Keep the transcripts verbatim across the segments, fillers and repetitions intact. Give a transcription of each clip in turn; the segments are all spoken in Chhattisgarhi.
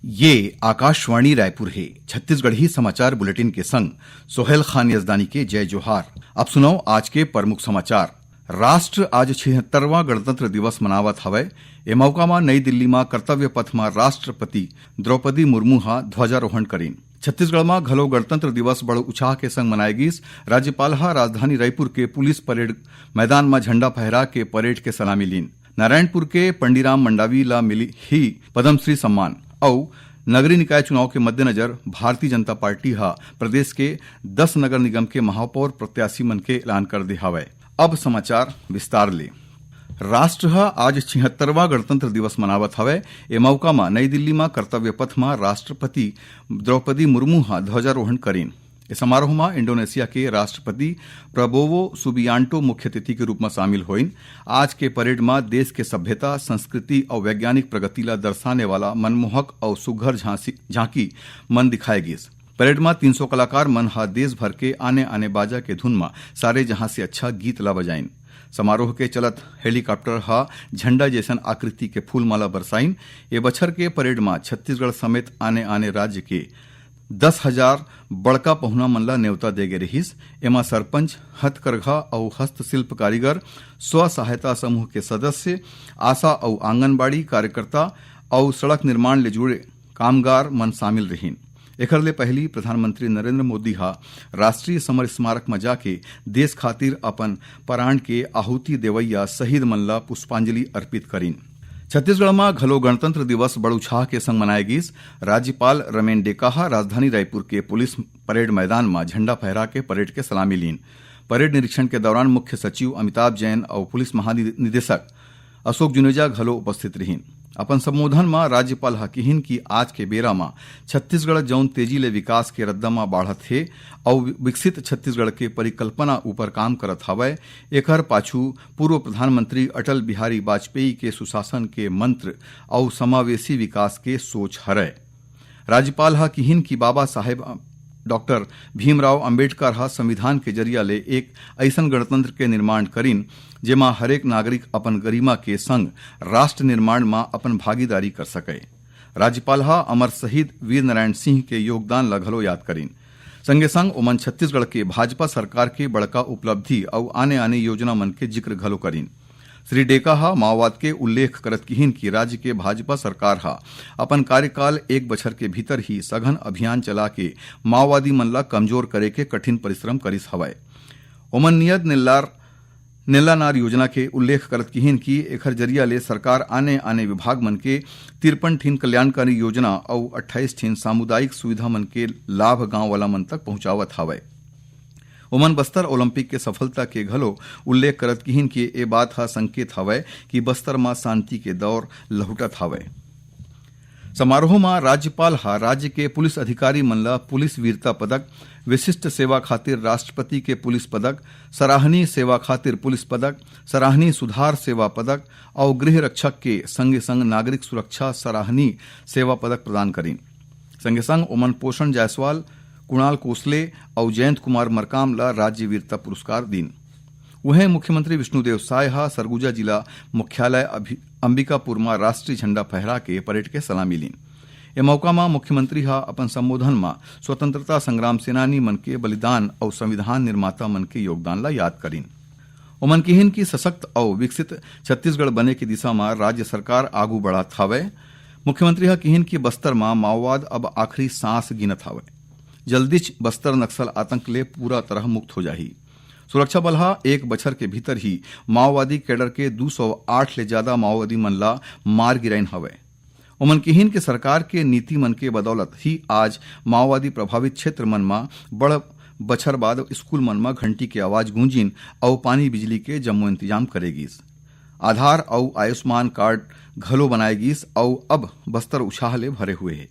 ये आकाशवाणी रायपुर हे। छत्तीसगढ़ी समाचार बुलेटिन के संग सोहेल खान यजदानी के जय जोहार। अब सुनव आज के प्रमुख समाचार। राष्ट्र आज छिहत्तरवां गणतंत्र दिवस मनावत हवय। ए मौका म नई दिल्ली म कर्तव्य पथ म राष्ट्रपति द्रौपदी मुर्मू ह ध्वजारोहण करीन। छत्तीसगढ़ म घलो गणतंत्र दिवस बड़ उत्साह के संग मनाए गीस। राज्यपाल ह राजधानी रायपुर के पुलिस परेड मैदान म झंडा फहरा के परेड के सलामी लीन। नारायणपुर के पंडीराम मंडावी ला मिली ही पद्मश्री सम्मान। अउ नगरीय निकाय चुनाव के मद्देनजर भारतीय जनता पार्टी ह प्रदेश के दस नगर निगम के महापौर प्रत्याशी मन के ऐलान कर दे हवय। अब समाचार विस्तार ले। राष्ट्र ह आज छिहत्तरवां गणतंत्र दिवस मनावत हवय। ए मौका म नई दिल्ली म कर्तव्य पथ म राष्ट्रपति द्रौपदी मुर्मू ह ध्वजारोहण करीन। ए समारोह म इंडोनेशिया के राष्ट्रपति प्रबोवो सुबियांटो मुख्य अतिथि के रूप म शामिल होइन। आज के परेड म देश के सभ्यता, संस्कृति अउ वैज्ञानिक प्रगति ला दर्शाने वाला मनमोहक अउ सुघ्घर झांसी, झांकी मन दिखाए गीस। परेड म तीन सौ कलाकार मन ह देश भर के आने-आने बाजा के धुन म सारे जहां से अच्छा गीत ला बजाइन। समारोह के चलत हेलीकॉप्टर ह झंडा जैसन आकृति के फूलमाला बरसाइन। ए बछर के परेड म छत्तीसगढ़ समेत आने-आने राज्य के दस हजार बड़का पहुना मन ला नेवता दे गे रिहिस। एमा सरपंच, हथकरघा अउ हस्तशिल्प कारीगर, स्व सहायता समूह के सदस्य, आशा अउ आंगनबाड़ी कार्यकर्ता अउ सड़क निर्माण ले जुड़े कामगार मन शामिल रिहिन। एखर ले पहिली प्रधानमंत्री नरेंद्र मोदी ह राष्ट्रीय समर स्मारक म जाके देश खातिर अपन प्राण के आहुति देवइया शहीद मन ला पुष्पांजलि अर्पित करीन। छत्तीसगढ़ म घलो गणतंत्र दिवस बड़ उत्साह के संग मनाए गीस। राज्यपाल रमेन डेका ह राजधानी रायपुर के पुलिस परेड मैदान म झंडा फहरा के परेड के सलामी लीन। परेड निरीक्षण के दौरान मुख्य सचिव अमिताभ जैन अउ पुलिस महानिदेशक अशोक जुनेजा घलो उपस्थित रिहिन। अपन संबोधन म राज्यपाल ह किहिन कि आज के बेरा म छत्तीसगढ़ जउन तेजी ले विकास के रद्दा म बाढ़त हे अउ विकसित छत्तीसगढ़ के परिकल्पना ऊपर काम करत हवय, एखर पाछू पूर्व प्रधानमंत्री अटल बिहारी वाजपेयी के सुशासन के मंत्र अउ समावेशी विकास के सोच हरय। राज्यपाल ह किहिन कि बाबा साहेब डॉक्टर भीमराव अंबेडकर ह संविधान के जरिया ले एक अइसन गणतंत्र के निर्माण करिन, जेमा हरेक नागरिक अपन गरिमा के संग राष्ट्र निर्माण म अपन भागीदारी कर सकय। राज्यपाल ह अमर शहीद वीर नारायण सिंह के योगदान ल घलो याद करिन। संगे संग ओमन छत्तीसगढ़ के भाजपा सरकार के बड़का उपलब्धि अउ आने-आने योजना मन के जिक्र घलो करिन। श्री डेका ह माओवाद के उल्लेख करत किहिन कि राज्य के भाजपा सरकार ह अपन कार्यकाल एक बछर के भीतर ही सघन अभियान चला के माओवादी मन ला कमजोर करे के कठिन परिश्रम करिस हवय। ओमन नियद नेल्लार, नेल्लानार योजना के उल्लेख करत किहिन कि एखर जरिया ले सरकार आने-आने विभाग मन के तिरपन ठिन कल्याणकारी योजना अउ अट्ठाईस ठिन सामुदायिक सुविधा मन के लाभ गांव वाला मन तक पहुंचावत हवय। ओमन बस्तर ओलंपिक के सफलता के घलो उल्लेख करत किहिन कि ए बात ह संकेत हवय कि बस्तर म शांति के दौर लहुटत हवय। समारोह म राज्यपाल ह राज्य के पुलिस अधिकारी मन ल पुलिस वीरता पदक, विशिष्ट सेवा खातिर राष्ट्रपति के पुलिस पदक, सराहनीय सेवा खातिर पुलिस पदक, सराहनीय सुधार सेवा पदक अउ गृह रक्षक के संगे संग नागरिक सुरक्षा सराहनीय सेवा पदक प्रदान करिन। संगे संग ओमन पोषण जायसवाल, कुणाल कोसले अउ जयंत कुमार मरकाम ल राज्य वीरता पुरस्कार दीन। उहें, मुख्यमंत्री विष्णुदेव साय ह सरगुजा जिला मुख्यालय अभि-, अंबिकापुर म राष्ट्रीय झंडा फहरा के परेड के सलामी लीन। ए मौका म मुख्यमंत्री ह अपन संबोधन म स्वतंत्रता संग्राम सेनानी मन के बलिदान अउ संविधान निर्माता मन के योगदान ल याद करिन। ओमन किहिन कि सशक्त अउ विकसित छत्तीसगढ़ बने के दिशा म राज्य सरकार आगू बढ़त हवय। मुख्यमंत्री ह किहिन कि बस्तर म माओवाद अब आखिरी सांस गिनत हवय। जल्दीच बस्तर नक्सल आतंक ले पूरा तरह मुक्त हो जाही। सुरक्षा बल ह एक बछर के भीतर ही माओवादी कैडर के दू सौ आठ ले ज्यादा माओवादी मन ला मार गिराइन हवय। ओमन किहिन के सरकार के नीति मन के बदौलत ही आज माओवादी प्रभावित क्षेत्र मन म बड़ बछर बाद स्कूल मन म घंटी के आवाज गूंजिन अउ पानी बिजली के जम्मो इंतजाम करे गिस। आधार अउ आयुष्मान कार्ड घलो बनाए गिस अउ अब बस्तर उछाह ले भरे हुए हे।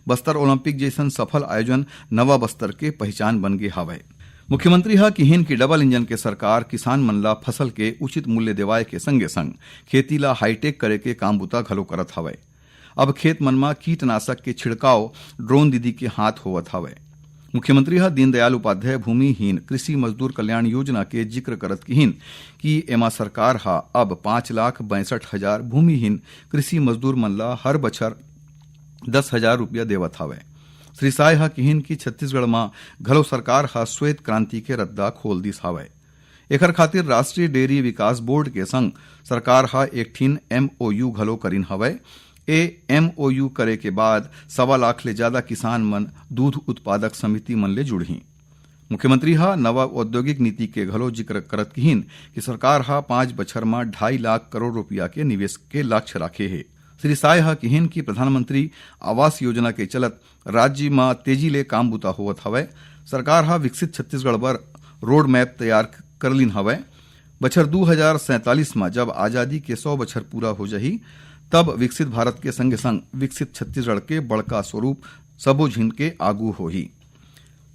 बस्तर ओलंपिक जइसन सफल आयोजन नवा बस्तर के पहिचान बन गे हावय। मुख्यमंत्री ह किहिन कि डबल इंजन के सरकार किसान मन ला फसल के उचित मूल्य देवाए के संगे संग खेती ला हाईटेक करे के काम बुता घलो करत हावय। अब खेत मन म कीटनाशक के छिड़काव ड्रोन दीदी के हाथ होवत हावय। मुख्यमंत्री ह दीनदयाल उपाध्याय भूमिहीन कृषि मजदूर कल्याण योजना के जिक्र करत किहिन कि एमा सरकार ह अब पाँच लाख बासठ हजार भूमिहीन कृषि मजदूर मन ला हर बछर दस हजार रुपया देवत हावय। श्री साय ह किहिन कि छत्तीसगढ़ म घलो सरकार ह श्वेत क्रांति के रद्दा खोल दिस हावय। एखर खातिर राष्ट्रीय डेयरी विकास बोर्ड के संग सरकार ह एक ठिन एमओयू घलो करिन हवय। ए एमओयू करे के बाद सवा लाख ले जादा किसान मन दूध उत्पादक समिति मन ले जुड़ही। मुख्यमंत्री ह नवा औद्योगिक नीति के घलो जिक्र करत किहिन कि सरकार ह पांच बछर म ढाई लाख करोड़ रुपया के निवेश के लक्ष्य राखे हे। श्री साय ह किहिन कि प्रधानमंत्री आवास योजना के चलत राज्य म तेजी ले काम बुता होवत हवय। सरकार ह विकसित छत्तीसगढ़ बर रोड मैप तैयार कर लीन हवय। बछर दू हजार सैंतालीस म जब आजादी के सौ बछर पूरा हो जाही, तब विकसित भारत के संगे संग विकसित छत्तीसगढ़ के बड़का स्वरूप सबो झिन के आगू होही।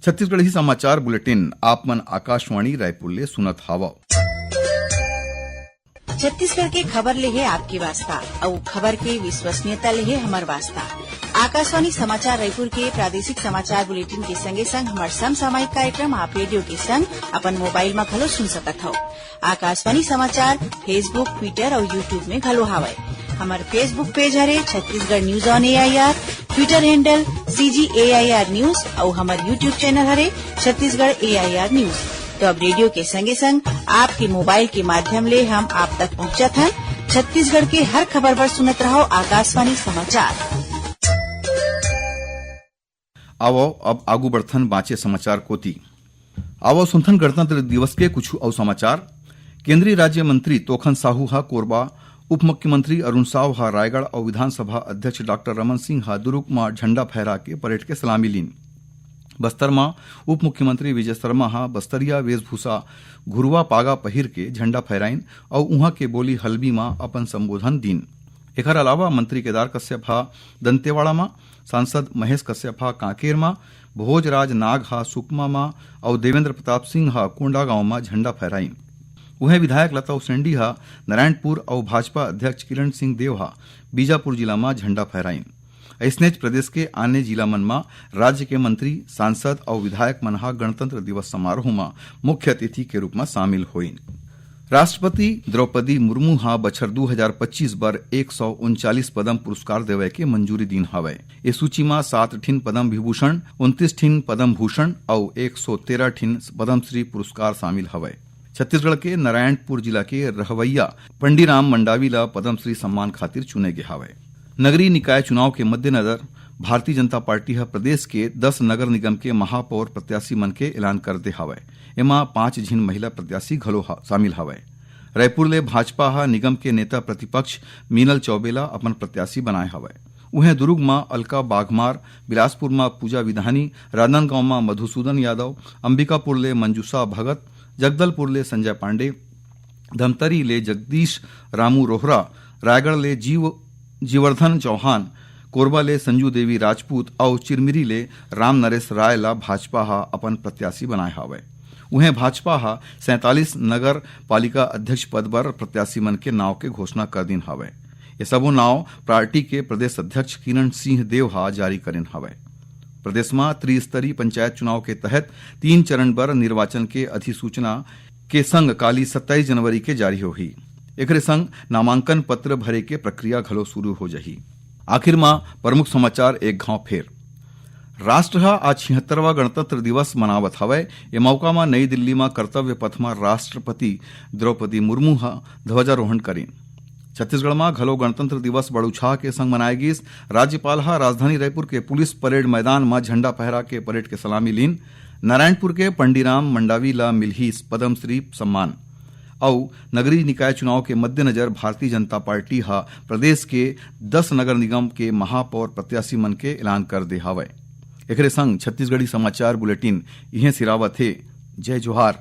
छत्तीसगढ़ी समाचार बुलेटिन आप मन आकाशवाणी रायपुर ले सुनत हावव। छत्तीसगढ़ के खबर ले हे आपके वास्ता, अउ खबर के विश्वसनीयता ले हे हमर वास्ता। आकाशवाणी समाचार रायपुर के प्रादेशिक समाचार बुलेटिन के संगे संग हमर समसामयिक कार्यक्रम आप रेडियो के संग अपन मोबाइल म घलो सुन सकत हव। आकाशवाणी समाचार Facebook, Twitter अउ YouTube में घलो हावय। हमर Facebook पेज हरे Chhattisgarh news on AIR, Twitter handle CG AIR news अउ हमर YouTube चैनल हरे छत्तीसगढ़ एआईआर न्यूज। तो अब रेडियो के संगे संग आपके मोबाइल के माध्यम ले हम आप तक पहुंचत हन। छत्तीसगढ़ के हर खबर बर सुनत रहो आकाशवाणी समाचार। आवव, अब आगू बढ़थन बांचे समाचार कोति। आवव, सुनथन गणतंत्र दिवस के कुछ अउ समाचार। केंद्रीय राज्य मंत्री तोखन साहू ह कोरबा, उप मुख्यमंत्री अरुण साव ह रायगढ़ अउ विधानसभा अध्यक्ष डॉक्टर रमन सिंह ह दुरूग म झंडा फहरा के परेड के सलामी लीन। बस्तर म उप मुख्यमंत्री विजय शर्मा ह बस्तरिया वेशभूषा घुरुवा पागा पहिर के झंडा फहराइन अउ उहां के बोली हल्बी म अपन संबोधन दीन। एखर अलावा मंत्री केदार कश्यप ह दंतेवाड़ा म, सांसद महेश कश्यप ह कांकेर म, भोजराज नाग ह सुकमा म अउ देवेंद्र प्रताप सिंह ह कोंडागांव म झंडा फहराइन। उहें विधायक लता उसेंडी ह नारायणपुर अउ भाजपा अध्यक्ष किरण सिंह देव ह बीजापुर जिला म झंडा फहराइन। अइसनेच प्रदेश के आने जिला मन म राज्य के मंत्री, सांसद अउ विधायक मन ह गणतंत्र दिवस समारोह म मुख्य अतिथि के रूप म शामिल होइन। राष्ट्रपति द्रौपदी मुर्मू ह बछर दू हजार पच्चीस बर एक सौ उनचालीस पद्म पुरस्कार देवय के मंजूरी दीन हवय। ए सूची म सात ठिन पद्म विभूषण, उनतीस ठिन पद्म भूषण अउ एक सौ तेरह ठिन पद्मश्री पुरस्कार शामिल हवय। छत्तीसगढ़ के नारायणपुर जिला के रहवैया पंडीराम मंडावी ल पद्मश्री सम्मान खातिर चुने गे हवय। नगरीय निकाय चुनाव के मद्देनजर भारतीय जनता पार्टी ह प्रदेश के दस नगर निगम के महापौर प्रत्याशी मन के ऐलान कर दे हवय। एमा पांच झिन महिला प्रत्याशी घलो ह-, शामिल हवय। रायपुर ले भाजपा ह निगम के नेता प्रतिपक्ष मीनल चौबे ल अपन प्रत्याशी बनाए हवय। उहें दुरूग म अलका बाघमार, बिलासपुर म पूजा विधानी, राजनांदगांव म मधुसूदन यादव, अंबिकापुर ले मंजूषा भगत, जगदलपुर ले संजय पांडे, धमतरी ले जगदीश रामू रोहरा, रायगढ़ ले जीव-, जीवर्धन चौहान, कोरबा ले संजू देवी राजपूत अउ चिरमिरी ले राम नरेश राय ल भाजपा ह अपन प्रत्याशी बनाए हवय। उहें भाजपा ह सैंतालीस नगर पालिका अध्यक्ष पद बर प्रत्याशी मन के नाव के घोषणा कर दीन हवय। ये सबो नाव पार्टी के प्रदेश अध्यक्ष किरण सिंह देव ह जारी करिन हवय। प्रदेश म त्रिस्तरीय पंचायत चुनाव के तहत तीन चरण बर निर्वाचन के अधिसूचना के संग काली सत्ताईस जनवरी के जारी होही। एकरे संग नामांकन पत्र भरे के प्रक्रिया घलो शुरू हो जाही। आखिर म प्रमुख समाचार एक घाव फेर। राष्ट्र ह आज छिहत्तरवां गणतंत्र दिवस मनावत हवय। ए मौका म नई दिल्ली म कर्तव्य पथ म राष्ट्रपति द्रौपदी मुर्मू ह ध्वजारोहण करिन। छत्तीसगढ़ म घलो गणतंत्र दिवस बड़ उत्साह के संग मनाए गिस। राज्यपाल ह राजधानी रायपुर के पुलिस परेड मैदान म झंडा फहरा के परेड के सलामी लीन। नारायणपुर के पंडीराम मंडावी ल मिलही पद्मश्री सम्मान। अउ नगरीय निकाय चुनाव के मद्देनजर भारतीय जनता पार्टी ह प्रदेश के दस नगर निगम के महापौर प्रत्याशी मन के ऐलान कर दे हवय। एकरे संग छत्तीसगढ़ी समाचार बुलेटिन इहें सिरावत हे। जय जोहार।